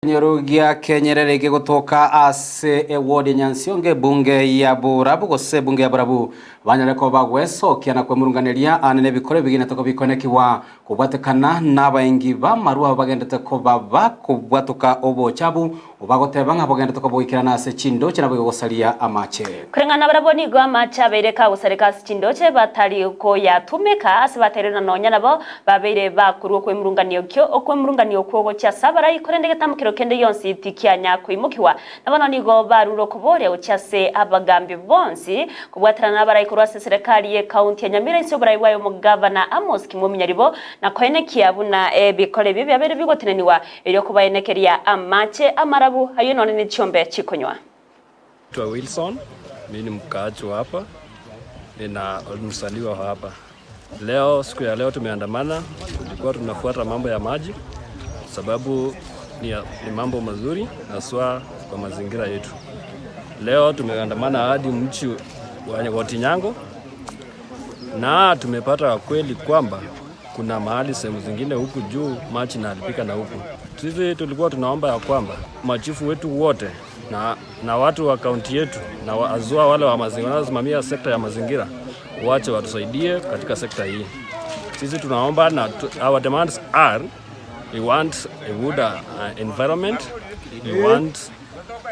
Ekenyoro gia Kenyerere gegotoka ase eward ya Nyansiongo, ebunge ya Borabu gose ebunge ya Borabu, banyare koba bagwesokia na kwemurunganeria ane nebikoro ebigenete kobikonekiwa kobwatekana nabaengi bamarwa bagendete koba bakobwatoka obochabu obagoteba ng'a bogendete koboikerana ase chindoche nabo gosaria amache. Koreng'ana barabwo nigo amache abeire kagosareka ase chindoche batari koyatumeka ase baterire na nonya nabo babeire bakorwa okwemurunganio okio okwemurunganio okwo gochia ase abarai korende getamokero kende gionsi tikianya koimokiwa. Na bono nigo barure okoboria gochia ase abagambi bonsi kobwaterana na abarai korwa ase serikali ye county ya Nyamira inse oborai bwaye omogavana Amos Kimwemi Nyaribo na koenekia buna ebikore ebio biabeire bigoteneniwa erio kobaenekeria amache amarabu ayio nonye ne chiombe chikonywa. Naitwa Wilson, mimi ni mkaaji wa hapa, nina mzaliwa wa hapa. Leo, siku ya leo tumeandamana, tulikuwa tunafuata mambo ya maji sababu ni mambo mazuri haswa kwa mazingira yetu. Leo tumeandamana hadi mji wa Tinyango na tumepata kweli kwamba kuna mahali sehemu zingine huku juu maji inaharibika na huku. Sisi tulikuwa tunaomba ya kwamba machifu wetu wote na watu wa kaunti yetu na wazua wale wa mazingira wanaosimamia sekta ya mazingira wache watusaidie katika sekta hii. Sisi tunaomba na our demands are, we want a good environment, we want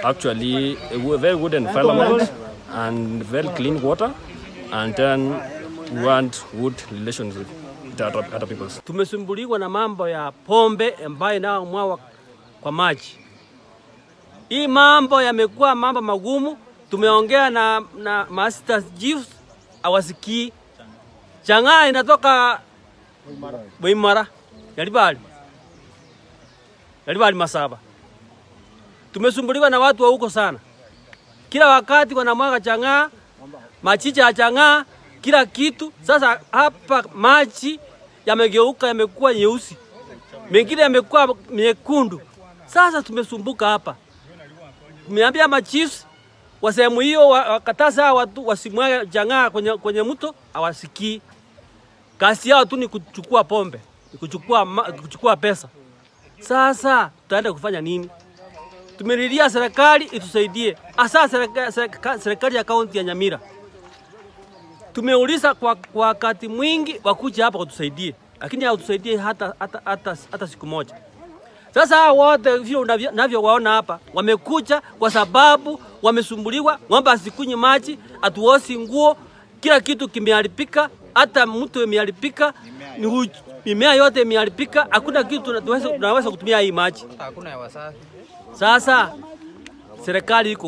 actually a very good environment and very clean water, and then we want good relations with other peoples. Tumesumbuliwa na mambo ya pombe ambayo inayomwawa kwa maji. Hii mambo yamekuwa mambo magumu. Tumeongea na master chiefs hawasikii. Chang'aa inatoka Boimara Yalibali Yalibali Masaba. Tumesumbuliwa na watu wa huko sana, kila wakati wanamwaga chang'aa, machicha ya chang'aa, kila kitu. Sasa hapa maji yamegeuka, yamekuwa nyeusi, mengine yamekuwa nyekundu. Sasa tumesumbuka hapa. Tumeambia machiefs wa sehemu hiyo wakataza watu wasimwage chang'aa kwenye mto, hawasikii. Kazi yao tu ni kuchukua pombe, ni kuchukua pesa. Sasa tutaenda kufanya nini? Tumelilia serikali itusaidie, hasa serikali ya kaunti ya Nyamira. Tumeuliza kwa wakati mwingi wakuja hapa kutusaidie, lakini hawatusaidie hata siku moja. Sasa hao wote vile navyowaona hapa wamekuja kwa sababu wamesumbuliwa, ng'ombe asikunywe maji, atuosi nguo, kila kitu kimeharibika, hata mtu imeharibika, mimea yote imeharibika, hakuna kitu tunaweza kutumia hii maji. Hakuna hewa safi. Sasa serikali iko